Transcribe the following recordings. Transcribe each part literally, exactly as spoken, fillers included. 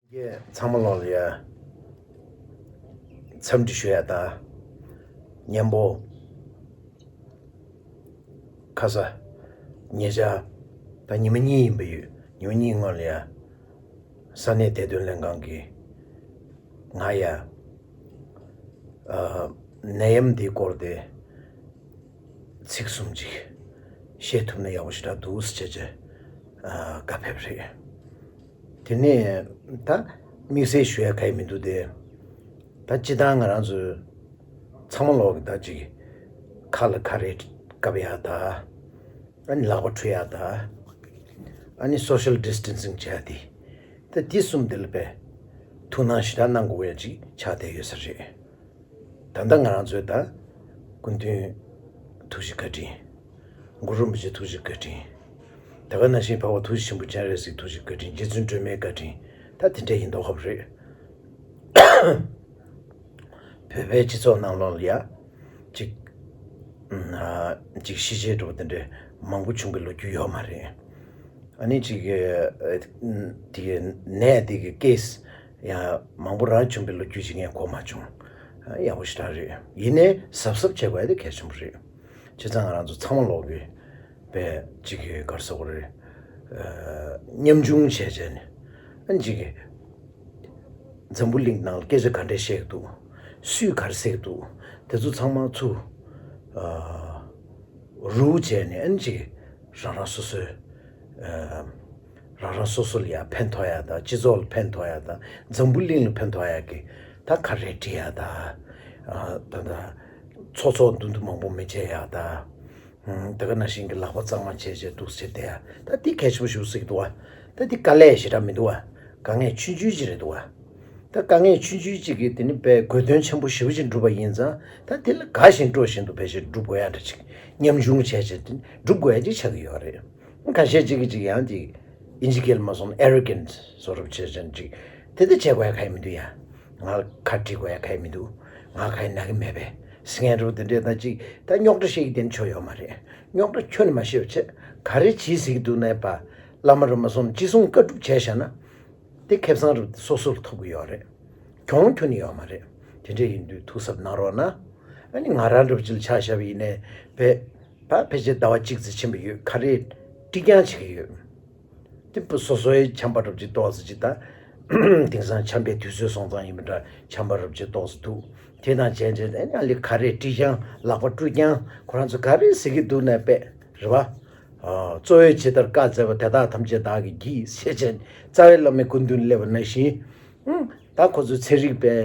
ཚང་མ་ལོག་ལ་ཡ་འཚམས་འདྲི་ཞུ་ཡ་དང་། མཉམ་པོ་ཁ་ས་ཉེ་ཆར་ད་ཉི་མ་གཉིས་ཡིན་པ་ཡོད། ཉི་མ་གཉིས་སྔོན་ལ་ཡ་ས་གནས་བདེ་དོན་ལྷན་ཁང་གིས་ང་ཡ་ཨ་ནད་ཡམས་འདིའི་སྐོར་དེ་ཚིག་གསུམ་ཅིག་བཤད་ཐུབ་ན་ཡག་པོ་ཞེ་དྲག་འདུག་ཟེར་བྱས་བྱས་ཨ་བཀའ་ཕེབས་རེད། དེ་ནས་ད་དམིགས་བསལ་ཞུ་ཡ་ག་ཡི་མི་འདུག་སྟེ། ད་སྤྱི་བཏང་ང་རང་ཚོའི་ཚང་མ་ལོག་གི་ད་ཅིག་ཁ་ལ་ཁ་རས་བཀབ་ཡ་ད། ཨ་ནི་ལག་པ་འཁྲུ་ཡ་ད། ཨ་ནི་social distancing་བྱ་ཡ་དེ། ད་དེ་གསུམ་དེ་ལ་དཔེ་ཐུགས་སྣང་ཞེ་དྲག་གནང་དགོས་ཡ་ཅིག་ཆགས་བསྡད་ཡོད་ས་རེད། ད་ལྟ་ང་རང་ཚོའི་ད་སྐུ་མདུན་ཐུགས་རྗེ་བཀའ་དྲིན། གུ་རུ་རིན་པོ་ཆེ་ཐུགས་རྗེ་བཀའ་དྲིན། དེ་ག་ནང་བཞིན་འཕགས་པ་ཐུགས་རྗེ་ཆེན་པོ་སྤྱན་རས་གཟིགས་ཐུགས་རྗེ་བཀའ་དྲིན། རྗེ་བཙུན་སྒྲོལ་མའི་བཀའ་དྲིན། ད་དེ་འདྲ་ཡིན་མདོག་ཁ་པོ་རེད། བོད་པའི་སྤྱི་ཚོགས་ནང་ལོགས་ལ་ཡ་ཅིག་ཨ་ཅིག་ཤི་རྗེས་འགྲོ་བ་དེ་འདྲ་མང་པོ་བྱུང་བའི་ལོ་རྒྱུས་ཡོད་མ་རེད། ཨ་ནི་ཅིག་ཨ་དེ་གི་ནད་དེ་གི་ཀེ་སི་ཡང་མང་པོ་རང་བྱུང་བའི་ལོ་རྒྱུས་ཅིག་ངས་གོ་མ་བྱུང་། ཨ་ཡག་པོ་ཞེ་དྲག་རེད། ཡིན་ནའི་གཟབ་གཟབ་བྱེད་དགོས་ཡ་དེ་གལ་ཆེན་པོ་རེད། བྱས་ཙང་ང་རང་ཚོ་ཚང་མ་ལོག་གི་པས་ཅིག་གི་ག་རེ་ཟེར་དགོས་རེད། ཨ་ཉམ་ཆུང་བྱས་བྱས་ནས་ཨ་ནི་ཅིག་གི་འཛམ་བུ་གླིང་ནང་ལ་སྐད་ཆ་ག་འདྲས་བཤད་ཀྱི་འདུག་སུས་ག་རེ་ཟེར་གྱི་འདུག་དེ་ཚོ་ཚང་མ་ཚུར་ཨ་རུ་བྱས་ནས་ཨ་ནི་ཅིག་རང་རང་སོ་སོའི་ཨ་རང་རང་སོ་སོ་ལ་ཡང་ཕན་ཐོགས་ཡ་དང་། སྤྱི་ཚོགས་ལ་ཕན་ཐོགས་ཡ་དང་། འཛམ་བུ་གླིང་ལ་ཕན་ཐོགས་ཡ་གི་ད་ཁ་རས་འཁྲུ་ཡ་དང་། ཨ་ད་ད་ཚོགས་ཚོགས་འདུ་འདུ་མང་པོ་མི་བྱེད་ཡ་དང་། ཨ་དེ་ག་ནང་བཞིན་གྱི་ལག་པ་གཙང་མ་བྱས་བྱས་འདུག་སེ་བསྡད་ཡ། ད་འདི་གལ་ཆེན་པོ་ཞིག་ཟེར་གྱི་འདུག་བ། ད་འདི་དཀའ་ལས་ཞེ་དྲག་མི་འདུག་བ། དཀའ་ངལ་ཆུང་ཆུང་ཅིག་རེད་འདུག་བ། ད་དཀའ་ངལ་ཆུང་ཆུང་ཅིག་གིས་དེ་ནི་དཔེ་དགོས་དོན་ཆེན་པོ་ཞེ་པོ་ཅིག་འགྲུབ་པ་ཡིན་ཙང་། ད་དེ་ལ་དགའ་བཞིན་སྤྲོ་བཞིན་དུ་ཕལ་ཆེར་སྒྲུབ་དགོས་ཡ་འདྲ་ཅིག་མཉམ་ཆུང་བྱས་བྱས་དེ་སྒྲུབ་དགོས་ཡ་ཅིག་ཆགས་ཀྱི་ཡོད་རེད། ཁ་ཤས་ཅིག་གིས་ཅིག་ཡང་ཅིག་ཨིན་ཇི་སྐད་ལ་མ་སོང་ན་arrogant་བཟོ་འདྲ་བྱས་བྱས་ཅིག་དེ་འདྲ་བྱེད་དགོས་ཡ་གང་ཡང་མི་འདུག་ཡ། ང་ཁ་འཁྲུ་དགོས་ཡ་གང་ཡང་མི་འདུག་ང་གང་ཡང་ན་གི་མེད་པས་ཟེར་མཁན་འདྲ་བོ་དེ་འདྲས་ད་ཅིག་ད་རྙོག་དྲ་བཤད་ཀྱི་དེ་ནི་ཆོ་ཡོད་མ་རེད། རྙོག་དྲ་ཁྱོན་ནས་མ་བཤད་པ་བྱས། ག་རེ་བྱེད་ཟེར་གྱི་འདུག་ན་ཡ། བླ་མ་རེད་མ་སོང་ན་ཅི་གསུང་བཀའ་སྒྲུབ་བྱས་བཞག་ན། དེ་ཁེ་བཟང་རུ་སོ་སོར་ཐོབ་ཀྱི་ཡོད་རེད། གྱོང་ཁྱོན་ནས་ཡོད་མ་རེད། དེ་འདྲ་ཡིན་དུས་ཐུགས་གཟབ་གནང་རོགས་གནང་། ཨ་ནི་ང་རང་འདྲ་པོ་ཅིག་ལ་ཆ་བཞག་པ་ཡིན་ནའི་དཔེ་ད་ཕལ་ཆེར་ཟླ་བ་གཅིག་ཙམ་ཕྱིན་པ་ཡོད། ཁ་རས་དཀྲིས་རྐྱང་བྱེད་ཀྱི་ཡོད། དེ་སོ་སོའི་ཆམ་པ་རུ་ཅིག་ཏོག་ཙམ་ཅིག་ད། དེང་སང་ཆམ་པའི་དུས་ཚོད་སོང་ཙང་ཡིན་པ་འདྲ་ཆམ་པ་རུ་ཅིག་ཏོག་ཙམ་འདུག་དེ་དང་བྱས་བྱས་ཨ་ནི་ཨ་ལི་ཁ་རས་དཀྲིས་རྐྱང་ལག་པ་བཀྲུས་རྐྱང་ཁོ་རང་ཚོ་ག་རེ་ཟེར་གྱི་འདུག་ན་དཔེ་རེད་བ། ཨ་གཙོ་བོས་ཇི་ལྟར་བཀའ་སྩལ་པ། དེ་དག་ཐམས་ཅད་བདག་གིས་བགྱིས་ཞེས་བྱས་རྩ་བའི་བླ་མའི་སྐུ་མདུན་སླེབས་པ་ནང་བཞིན། ཨང་། ད་ཁོ་ཚོའི་ཚན་རིག་པའི་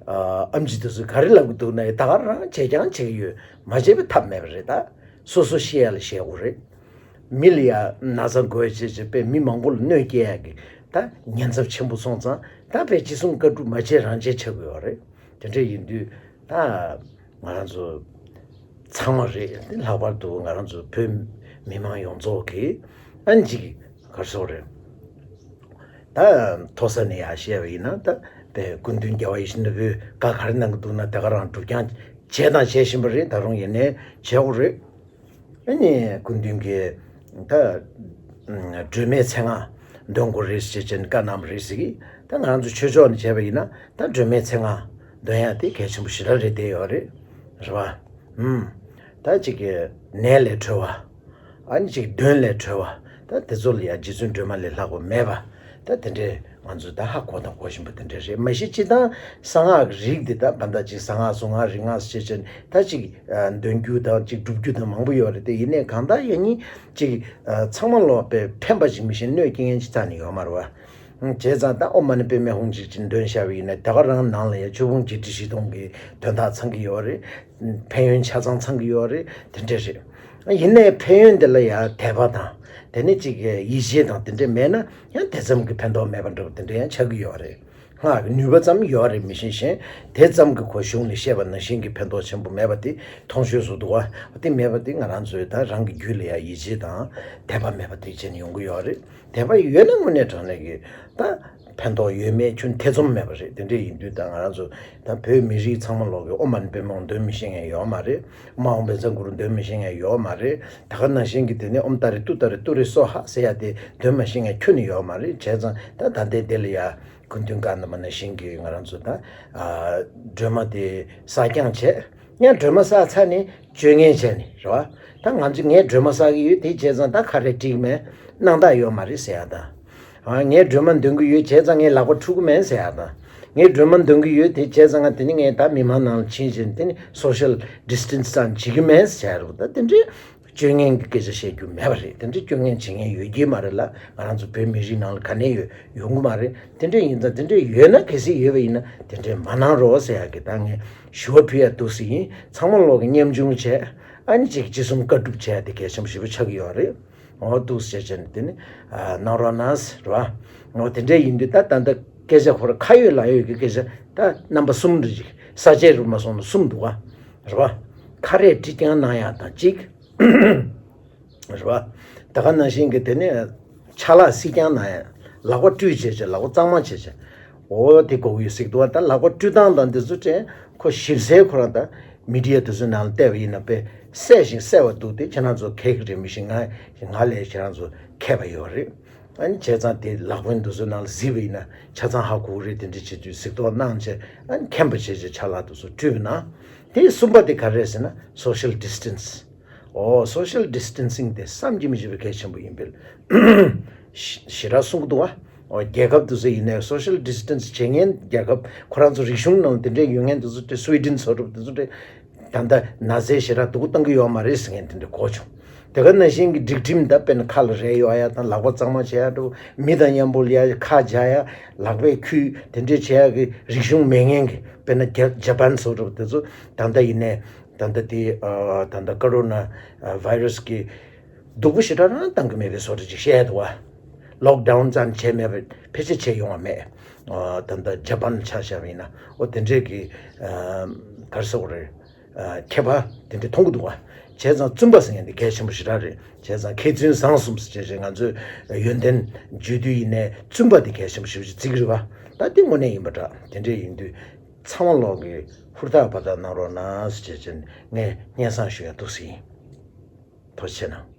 ཨ་ཨེམ་ཆི་དེ་ཚོས་ག་རེ་ལབ་ཀྱི་འདུག་ན་ད་ག་རང་བྱས་རྐྱང་བྱེད་ཀྱི་ཡོད། མ་བྱས་པའི་ཐབས་མེད་པ་རེད་ད། སོ་སོ་ཤེས་ཡ་ལ་བཤད་དགོས་རེད། མི་ལ་ཡ་ན་ཚ་འགོས་བྱས་བྱས་པས་མི་མང་པོ་ལ་གནོད་སྐྱེལ་ཡ་གི་ད་ཉེན་ཚབས་ཆེན་པོ་སོང་ཙང་ད་དཔེ་ཅི་གསུང་བཀའ་སྒྲུབ་མ་བྱས་རང་བྱས་ཆགས་ཀྱི་ཡོད་རེད། དེ་འདྲ་ཡིན་དུས་ད་ང་རང་ཚོ་ཚང་མ་རེད། དེ་ལྷག་པར་དུ་ང་རང་ཚོ་བོད་མི་མང་ཡོངས་རྫོགས་ཀྱིས་ཨ་ནི་ཅིག་ག་རེ་ཟེར་དགོས་རེད། ད་མཐོ་ས་ནས་ཡར་བཤད་པ་ཡིན་ན་ད་དཔེ་སྐུ་མདུན་རྒྱལ་བ་ཡིད་བཞིན་ནོར་བུས་བཀའ་ག་རེ་གནང་གི་འདུག་ན་དེ་ག་རང་སྒྲུབ་རྐྱང་བྱས་དང་བྱེད་བཞིན་པ་རེད། ད་རུང་ཡིན་ནའི་བྱེད་དགོས་རེད། ཨ་ནི་སྐུ་མདུན་གྱིས་ད་སྒྲོལ་མའི་མཚན་སྔགས་འདོན་དགོས་རེད་ཟེར་བྱས་ནས་བཀའ་གནང་བ་རེད་ཟེར་གི། ད་ང་རང་ཚོ་ཆོས་ཕྱོགས་ནས་བྱས་པ་ཡིན་ན་ད་སྒྲོལ་མའི་མཚན་སྔགས་འདོན་ཡ་དེ་གལ་ཆེན་པོ་ཞེ་དྲག་རེད་བསྡད་ཡོད་རེད། རེད་བ། ཨུམ། ད་ཅིག་གི་ནད་ལས་གྲོལ་བ། ཨ་ནི་ཅིག་གདོན་ལས་གྲོལ་བ། ད་དེ་ཚོ་ལ་ཡང་རྗེ་བཙུན་སྒྲོལ་མ་ལས་ལྷག་པ་མེད་པ། ད་དེ་འདྲས་ང་ཚོས་ད་ཧ་གོ་དང་གོ་བཞིན་པ་དེ་འདྲས་རེད། མ་གཞི་སྤྱིར་བཏང་གསང་སྔགས་ཀྱི་རིགས་འདི་ད་བར་ད་ཅིག་གསང་སྔགས་གཟུངས་སྔགས་རིག་སྔགས་ཞེས་བྱས་ནས་ད་ཅིག་འདོན་རྒྱུ་དང་ཅིག་སྒྲུབ་རྒྱུ་དང་མང་པོ་ཡོད་རེད་དེ། ཡིན་ནའི་གང་ལྟར་ཡང་སྙིང་ཅིག་ཚང་མ་ལོག་པའི་ཕན་པ་ཞིག་མི་ཤེས་གནོད་སྐྱེལ་མཁན་ཅིག་རྩ་ནས་ཡོད་མ་རེད་བ། བྱས་ཙང་ད་ཨོཾ་མ་ཎི་པདྨེ་ཧཱུྃ་ཅིག་ཅིག་འདོན་བཞག་པ་ཡིན་ན་དེ་ག་རང་ནང་ལ་ཡང་ཆོས་ཕུང་བརྒྱད་ཁྲི་བཞི་སྟོང་གི་དོན་དག་ཚང་གི་ཡོད་རེད། ཕན་ཡོན་ཆ་ཚང་ཚང་གི་ཡོད་རེད། དེ་འདྲས་རེད། ཡིན་ནའི་ཕན་ཡོན་དེ་ལ་ཡང་དད་པ་དང་དེ་ནས་ཅིག་ཡིད་ཆེས་དང་དེ་འདྲས་མེད་ན་ཡང་དེ་ཙམ་གྱི་ཕན་ཐོགས་མེད་པ་འདྲ་བོ་དེ་འདྲས་ཡང་ཆགས་ཀྱི་ཡོད་རེད། སྔགས་ཀྱི་ནུས་པ་ཙམ་ཡོད་རེད་མི་ཤེས་ཤིང་། དེ་ཙམ་གྱི་གོ་གཞུང་ནས་བཤད་པ་ནང་བཞིན་གྱི་ཕན་ཐོགས་ཆེན་པོ་མེད་པ་དེ་མཐོང་ཆོས་སུ་འདུག་བ། དེ་མེད་པ་དེ་ང་རང་ཚོའི་ད་རང་གི་རྒྱུད་ལ་ཡང་ཡིད་ཆེས་དང་དད་པ་མེད་པ་དེ་བྱས་ནས་ཡོང་གི་ཡོད་རེད། དད་པ་ཡོད་ན་དངོས་གནས་དྲང་གནས་ཀྱི་ད་ཕན་ཐོགས་ཡོད་མེད་ཁྱོན་ཐེ་ཚོམ་མེད་པ་རེད། དེ་འདྲས་ཡིན་དུས་ད་ང་རང་ཚོ་ད་བོད་མི་རིགས་ཚང་མ་ལོག་གི་ཨོཾ་མ་ཎི་པདྨེ་ཧཱུྃ་འདོན་མི་ཤེས་མཁན་ཡོད་མ་རེད། མ་ཧཱུྃ་བཛྲ་གུ་རུ་འདོན་མི་ཤེས་མཁན་ཡོད་མ་རེད། ད་ག་ནང་བཞིན་གྱི་དེ་ནས་ཨོཾ་ཏཱ་རེ་ཏུཏྟཱ་རེ་ཏུ་རེ་སྭཱ་ཧཱ་ཟེར་ཡ་དེ་འདོན་མ་ཤེས་མཁན་ཁྱོན་ནས་ཡོད་མ་རེད། བྱས་ཙང་ད་ད་ལྟའི་དེ་ལ་ཡ་ སྐུ་མདུན་བཀའ་གནང་བ་ནང་བཞིན་གྱི་ང་རང་ཚོ་ད་ཨ་སྒྲོལ་མ་དེ་བསགས་རྐྱང་བྱས། ཡང་སྒྲོལ་མ་བསགས་ཚར་ནས་བཅོ་ལྔ་བྱས་ནས་རེད་བ། ད་ང་ཚོ་ངས་སྒྲོལ་མ་བསགས་ཀྱི་ཡོད། དེ་བྱས་ཙང་ད་ཁ་རས་འགྲིག་མེད། སྣང་དག་ཡོད་མ་རེད་ཟེར་ཡ་དང་། ཨ་ངས་སྒྲོལ་མ་འདོན་གྱི་ཡོད། བྱས་ཙང་ངས་ལག་པ་འཁྲུ་གི་མེད་ཟེར་ཡ་དང་། ངས་སྒྲོལ་མ་འདོན་གྱི་ཡོད། དེ་བྱས་ཙང་ང་དེ་ནི་ངས་ད་མི་མང་ནང་ལ་ཕྱིན་བྱས་དེ་ནི་social distance ཙམ་བྱེད་ཀྱི་མེད་ཟེར་ཡ་རེད། ད་དེ་འདྲའི་སྤྱོད་ངན་གྱི་སྐད་ཆ་བཤད་རྒྱུ་མེད་པ་རེད། དེ་འདྲའི་སྤྱོད་ངན་བྱེད་མཁན་ཡོད་ཀྱི་མ་རེད་ལ། ང་རང་ཚོ་བོད་མི་རིགས་ནང་ལ་ག་ནས་ཡོད་ཡོང་གི་མ་རེད། དེ་འདྲ་ཡིན་ཙང་དེ་འདྲ་ཡོད་ན། གལ་སྲིད་ཡོད་པ་ཡིན་ན་དེ་འདྲ་མ་གནང་རོགས་ཟེར་ཡག་གི་ད་ངས་ཞུ་བ་ཕུལ་ཡ་འདུག་ཟེར་ཡིན། ཚང་མ་ལོག་གི་མཉམ་ཆུང་བྱས། ཨ་ནི་གཅིག་གཅིག་གསུམ་བཀའ་སྒྲུབ་བྱས་ཏེ་གལ་ཆེན་པོ་ཞེ་པོ་ཆགས་ཀྱི་ཡོད་རེད། འོ་འདུག་ཟེར་བྱས་ནས་དེ་ནི་ཨ་གནང་རོགས་གནང་ཟེར་བ། འོ་དེ་འདྲ་ཡིན་དུས་ད་ད་ལྟ་སྐད་ཆ་ཁོ་ར་ཁ་ཡོད་ལག་ཡོད་ཀྱི་སྐད་ཆ་ད་རྣམ་པ་གསུམ་རེ་ཅིག་ས་བཅད་རུ་མ་སོང་ན་གསུམ་འདུག་ག་རེད་བ། ཁ་རས་འགྲིག་རྐྱང་གནང་ཡག་དང་གཅིག་རེད་བ། ད་ག་ནང་བཞིན་གྱི་དེ་ནས་ཆ་ལག་སྲིད་རྐྱང་ན་ཡང་ལག་པ་བཀྲུས་བྱས་བྱས། ལག་པ་གཙང་མ་བྱས་བྱས། འོ་དེ་དགོས་ཀྱི་ཡོད་ཟེར་གྱི་འདུག་བ། ད་ལག་པ་བཀྲུ་སྟངས་དང་དེ་ཚོ་དྲན་ཁོ་ཞིབ་གསལ་ཁོ་རང་ད་མི་ཌི་ཡ་དེ་ཚོའི་ནང་ལ་བལྟས་པ་ཡིན་ན་དཔེ་གསལ་ཞིང་གསལ་བ་འདུག་དེ་ཁྱེད་རང་ཚོ་མཁས་ཀྱི་རེད་མི་ཤེས། ང་ང་ལས་ཁྱེད་རང་ཚོ་མཁས་པ་ཡོད་རེད། ཨ་ནི་བྱས་ཙང་དེ་ལག་པ་དེ་ཚོའི་ནང་ལ་གཟིགས་པ་ཡིན་ན་ཆ་ཚང་ཧ་གོ་གི་རེད། དེ་འདྲ་བྱེད་དུས་གཟིགས་རྟོག་གནང་བྱས། ཨ་ནི་མཁྱེན་པ་བྱས་བྱས་ཆ་ལག་དེ་ཚོ་བཀྲུས་པ་ན། དེ་གསུམ་པ་དེ་ག་རེ་རེད་ཟེར་ན་social distance། ཨོ་social distancing དེ་བསམ་གྱིས་མི་ཁྱབ་པའི་གལ་ཆེན་པོ་ཡིན་པས། ཞེ་དྲག་གསུང་གི་འདུག་བ། ཨོ་རྒྱལ་ཁབ་དེ་ཚོ་ཡིན་ནའི་social distance བྱེད་མཁན་རྒྱལ་ཁབ་ཁོ་རང་ཚོ་རིག་གཞུང་ནང་དེ་འདྲའི་ཡོད་མཁན་དེ་ཚོ་དེ་Sweden སོགས་རུབ་དེ་ཚོ་དེ་ད་ལྟ་ན་ཚ་ཞེ་དྲག་སྡུག་བཏང་གི་ཡོད་མ་རེད་ཟེར་མཁན་དེ་འདྲ་གོ་བྱུང་། དེ་ག་ནང་བཞིན་གྱི་སྒྲིག་ཁྲིམས་ད་དཔེར་ན་ཁ་ལ་རས་གཡོག་ཡ་དང་ལག་པ་གཙང་མ་བྱེད་ཡ་འགྲོ། མི་དང་མཉམ་པོ་ལ་ཡ་ཁ་སྦྱར་ཡ་ལག་པས་འཁྱུད་དེ་འདྲས་བྱེད་ཡ་གི་རིག་གཞུང་མེད་མཁན་གྱི་དཔེར་ན་རྒྱ་ཇ་པན་སོགས་རུབ་དེ་ཚོ་ད་ལྟ་ཡིན་ནའི། ད་ལྟ་དེ་ཨ་ད་ལྟ་ཀ་རོ་ན་ཨ་virus གི་སྡུག་པོ་ཞེ་དྲག་རང་བཏང་གི་མེད་པའི་བཟོ་འདྲ་ཅིག་བཤད་འདུག་བ། Lockdown ཙམ་བྱས་མེད་པར་ཕལ་ཆེར་བྱས་ཡོང་བ་མེད། ཨ་ད་ལྟ་ཇ་པན་ཆ་བཞག་པ་ཡིན་ན་འོ་དེ་འདྲས་ཀྱི་ཨ་ག་རེ་ཟེར་དགོས་རེད། ཨ་ཁྱད་པར་དེ་འདྲས་མཐོང་གི་འདུག་བ། བྱས་ཙང་བཙུན་པ་ཟེར་མཁན་དེ་གལ་ཆེན་པོ་ཞེ་དྲག་རེད། བྱས་ཙང་མཁས་བཙུན་བཟང་གསུམ་ཟེར་བྱས་བྱས་ང་ཚོས་ཡོན་ཏན་བརྗོད་དུས་ཡིན་ནའི་བཙུན་པ་དེ་གལ་ཆེན་པོ་ཞེ་པོ་ཅིག་བརྩི་གི་རེད་བ། ད་དེ་དངོས་གནས་ཡིན་པ་འདྲ། དེ་འདྲས་ཡིན་དུས་ཚང་མ་ལོག་གིས་ཧུར་ཐག་འབད་ཐག་གནང་རོགས་གནང་ཟེར་བྱས་བྱས་ངས་སྙན་སེང་ཞུ་ཡ་འདུག་ཟེར་ཡིན། ཐུགས་རྗེ་ཆེ་གནང་།